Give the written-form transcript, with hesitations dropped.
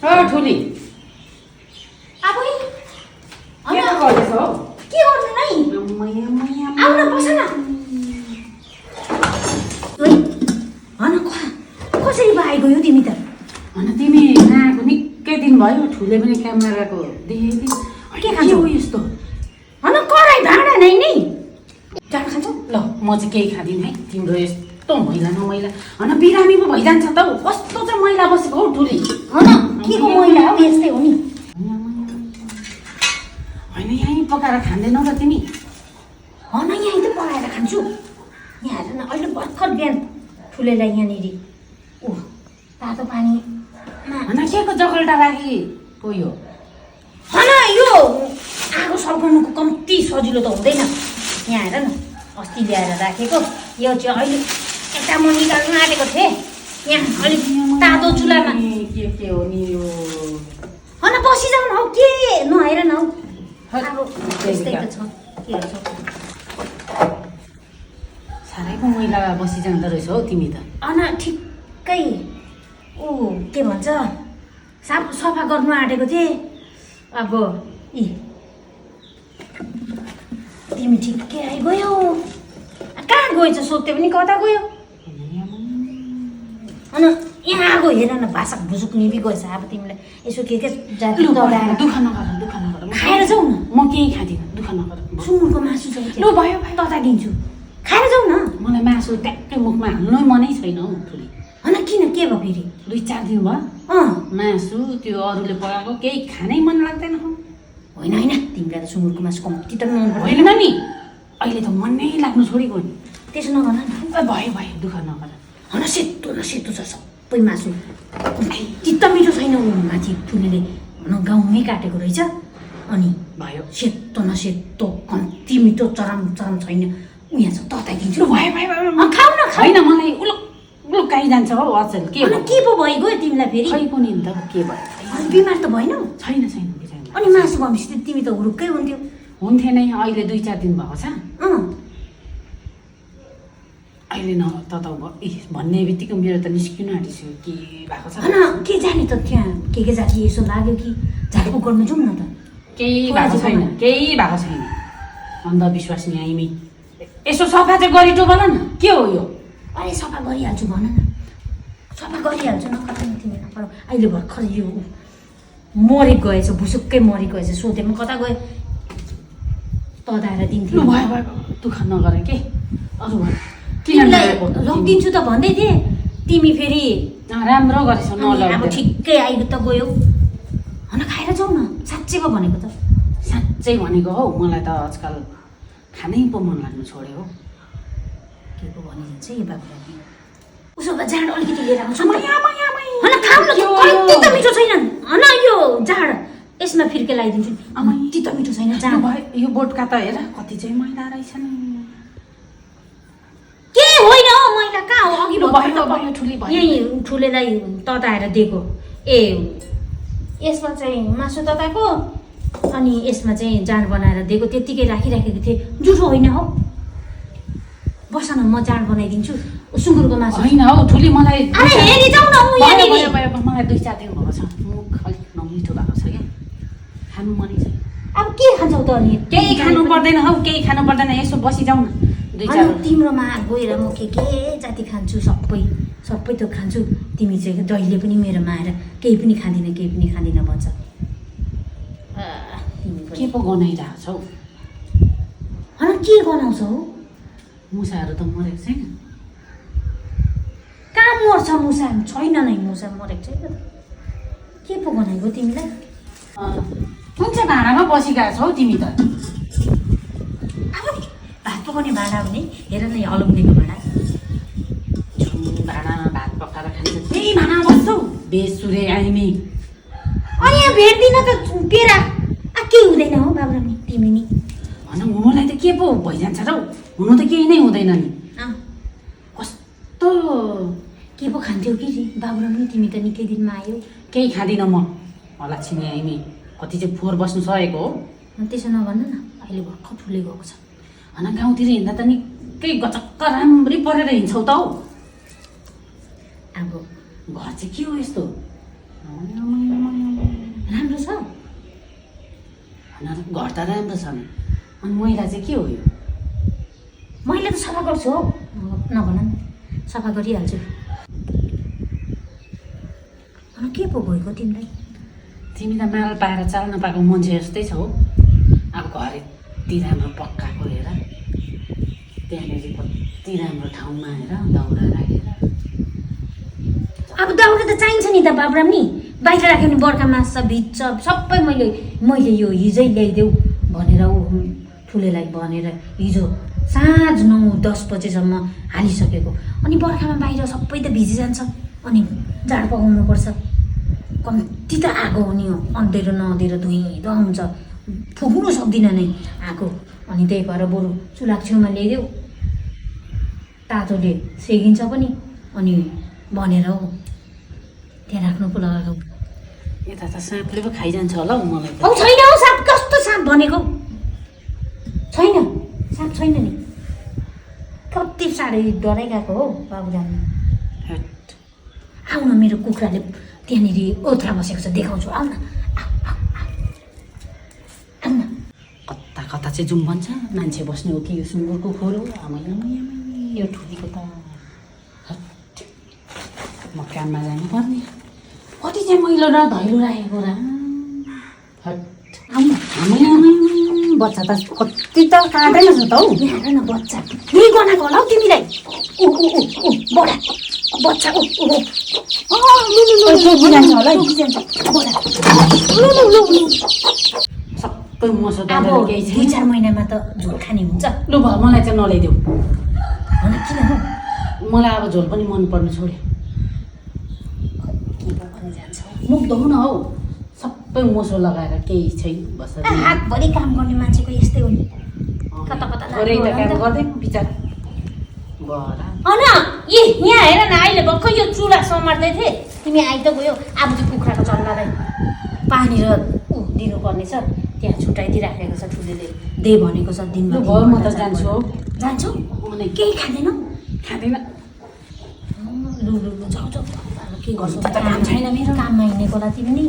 ठुली आबै के गर्दैछ हौ? के गर्नु नै आउन बस न ओइ हन कसरी भाइ गयो तिमी त अनि तिमी नआएको निकै दिन भयो ठुले पनि काममा गएको देखेँ के खान्छौ यस्तो हन कराई भाँडा नै नि जान खान्छौ ल म चाहिँ केही खाँदिनँ है तिम्रो यस्तो मैला न मैला अनि बिरामी पो भइजान्छ त हौ कस्तो चाहिँ मैला बसेको हौ ठुली हन के को मैला हो यस्तै हो नि होइन यहीँ पकाएर खाँदैनौ र तिमी हन यहीँ त पकाएर खान्छु यहाँ हेर न अहिले भर्खर बिहान ठुलेलाई यहाँनिर ऊ तातो पानी होइन के को जगल्टा राखी गयो हन यो आगो सल्काउनुको कम्ती सजिलो त हुँदैन यहाँ हेर न अस्ति ल्याएर राखेको यो चाहिँ अहिले यता म निकाल्नु आँटेको थिएँ यहाँ अलिक तातो चुलामा के हो नि यो हन बसिजाउ न हौ के नहेर न हौ अब त्यस्तै त छ के छ साह्रै पो मैला बसिजाँदो रहेछ हौ तिमी त हन ठिक्कै ऊ के भन्छ सफा गर्नु आँटेको थिएँ अब इ तिमी ठिक्कै आइगयो कहाँ गएछ सोध्थ्यो पनि कता गयो अनि यहाँ आगो हेर न भाषक भुसुक निभि गएछ अब तिमीलाई यसो के जाति दबाएर दुःख नगर खाएर जाऊ न म केही खाँदिनँ दुःख नगर सुँगुरको मासु चाहिँ लु भयो तता दिन्छु खाएर जाऊ न मलाई मासु ट्याक्कै मुखमा हाल्नै मनै छैन हौ ठुली होइन किन के भयो फेरि 2-4 दिन भयो मासु त्यो अरूले पकाएको केही खानै मन लाग्दैन हौ होइन तिमीलाई त सुँगुरको मासु कम्ती त मन होइन नि अहिले त मनै लाग्नु छोडेको नि त्यसो नगर न भयो दुःख नगर होइन सेतो न सेतो छ सबै मासु चित्त मिठो छैन ऊ माथि ठुलीले गाउँमै काटेको रहेछ अनि भयो सेतो न सेतो कम्ती मिठो चरम छैन ऊ यहाँ छ तताइदिन्छु भयो खाऊ न होइन मलाई उलुक्काइ जान्छ हौ अचेल के पो भइगयो तिमीलाई फेरि खै पनि नि त के भयो अनि बिमार त भएनौ छैन बिरामी अनि मासु भनेपछि तिमी त हुरुक्कै हुन्थ्यौ हुन्थेन अहिले 2-4 दिन भएको छ अहिले न त भन्ने बित्तिकै मेरो त निस्किनु आँटिसक्यो के भएको छ होइन के जाने त त्यहाँ के जाति यसो लाग्यो कि झाडफुक गर्नु जाउँ न त केही भएको छैन अन्धविश्वास नि हामी यसो सफा चाहिँ गरिटो बोल न के हो यो अरे सफा गरिहाल्छु भन न सफा गरिहाल्छु नकर्नु तिमी नपर अहिले भर्खर यो मरि गएछ भुसुक्कै मरि गएछ सोधेमा कता गयो तदाएर दिन्थ्यो भयो दुःख नगर के अरू तिमीलाई लगिदिन्छु त भन्दै थिएँ तिमी फेरि राम्रो गरेछ अब ठिक्कै आइयो त गयो हन खाएर जाऊ न साँच्चै पो भनेको त साँच्चै भनेको हौ मलाई त आजकल खानै पो मन लाग्नु छोड्यो हौ के पो भनिदिन्छ यो बाबुलाई उसो भए जाँड अलिकति लिएर आउँछु हन खाऊ न कति त मिठो छैन हन यो जाँड यसमा फिर्के लगाइदिन्छु कति त मिठो छैन जाँड भयो यो बोटका त हेर कति चाहिँ मैला रहेछ नि के होइन हौ मैला कहाँ हो अघि भयो ठुली भयो यही ठुलेलाई तताएर दिएको ए यसमा चाहिँ मासु तताएको अनि यसमा चाहिँ जाँड बनाएर दिएको त्यत्तिकै राखिराखेको थिएँ जुठो होइन हौ बस न म जाँड बनाइदिन्छु सुँगुरको मासु होइन हौ ठुली मलाई हेरी जाऊ न मलाई 2-4 दिन भएको छ मुख अलिक नमिठो भएको छ क्या खानु मनै छ अब के खान्छौ त अनि केही खानु पर्दैन हौ केही खानु पर्दैन यसो बसिजाउ न तिम्रोमा गएर म के जाति खान्छु सबै त खान्छु तिमी चाहिँ जहिले पनि मेरोमा आएर केही पनि खाँदिन भन्छ के पो गनाइरहेको छौ होइन के गनाउँछौ मुसाहरू त मरेको छैन कहाँ मर्छ मुसा छैन नै मुसा मरेको छैन के पो गनाइगयो तिमीलाई कुन चाहिँ भाँडामा बसिरहेको छौ तिमी त भात पकाउने भाँडा हो नि हेर न हलुङ्गेको भाँडा भाँडामा भात पकाएर खान्छ त्यही भाँडामा बस्छौ बेसुरे आइमी अनि यहाँ भेट्दिन त पेरा केही हुँदैन हो बाबुरानी तिमी नि भन हुनुलाई त के पो भइजान्छ र हुनु त केही नै हुँदैन नि कस्तो के पो खान्थ्यौ कि बाबुरानी तिमी त निकै दिनमा आयो केही खाँदिनँ म लक्ष्मी आइमी कति चाहिँ फोहोर बस्नु सकेको हो त्यसो नभन्नु न अहिले भर्खर ठुलै गएको छ होइन गाउँतिर हिँड्दा त निकै गचक्क राम्रै परेर हिँड्छौ त हौ अब घर चाहिँ के हो यस्तो घर त राम्रो छ नि अनि मैला चाहिँ के हो यो मैले त सफा गर्छु हौ नभन न सफा गरिहाल्छु अनि के पो भएको तिमीलाई तिमी त माल पाएर चाल्न पाएको मान्छे जस्तै छौ अब घर यति राम्रो पक्काएको हेर त्यहाँनिर कति राम्रो ठाउँमा हेर दाउरा राखेर अब दाउरा त चाहिन्छ नि त बाबुराम नि बाहिर राख्यो भने बर्खा मास्छ भिज्छ सबै मैले यो हिजै ल्याइदेऊ भनेर ऊ ठुलेलाई भनेर हिजो साँझ 9-10 बजेसम्म हालिसकेको अनि बर्खामा बाहिर सबै त भिजिजान्छ अनि जाड पकाउनुपर्छ कम्ती त आगो हुने हो अँधेरो नअँधेरो धुइँधुवा हुन्छ फुक्नु सक्दिनँ नै आगो अनि त्यही भएर बरु चुलाको छेउमा ल्याइदेऊ तातोले सेकिन्छ पनि अनि भनेर हौ त्यहाँ राख्नु पो लगाएको यता त साँपले पो खाइजान्छ होला हौ मलाई त औ छैन हौ साँप कस्तो साँप भनेको छैन साँप छैन नि कति साह्रै डराइ गएको हो बाबुराम हट। आउ न मेरो कुखुराले त्यहाँनिर ओथ्रा बसेको छ देखाउँछु आउ न आउ न कता कता चाहिँ जुम भन्छ मान्छे बस्ने हो कि यो सुँगुरको खोर हो आमै यो ठुलीको त हट। म काममा जानुपर्ने कति चाहिँ मैलो र धैलो राखेको र हट आउनु आमै बच्चा त कति त काँदैन छ त हौ हेर न बच्चा यही गनाएको होला हौ तिमीलाई ऊ ऊ ऊ ऊ बडा बच्चा ऊ ऊ टोकिजान्छ होला है बडा सबै मसो अब दादा केही छैन 2-4 महिनामा त झोल खाने हुन्छ लु भयो मलाई चाहिँ नल्याइदेऊ भन किन हौ मलाई अब झोल पनि मन पर्नु छोड्यो के पो भनी जान्छ मुख धौ न हौ सबै मोसो लगाएर केही छैन बस हातभरि काम गर्ने मान्छेको यस्तै हो नि कता कता थोरै त लाग्नु काम होला नि गर्दैन बिचारा बरा अन यहाँ हेर न अहिले भर्खर यो चुला समार्दै थिएँ तिमी आइ त गयो अब त्यो कुखुराको चल्लालाई पानी र ऊ दिनुपर्ने छ त्यहाँ छुट्याइदिइराखेको छ ठुलीले दे भनेको छ दिनमा लु भयो म त जान्छु हौ जान्छौ अनि केही खाँदैनौ खाँदैन लु लु लु जाऊ जाऊ अब के गर्छौ त काम छैन मेरो काममा हिँडेको होला तिमी नि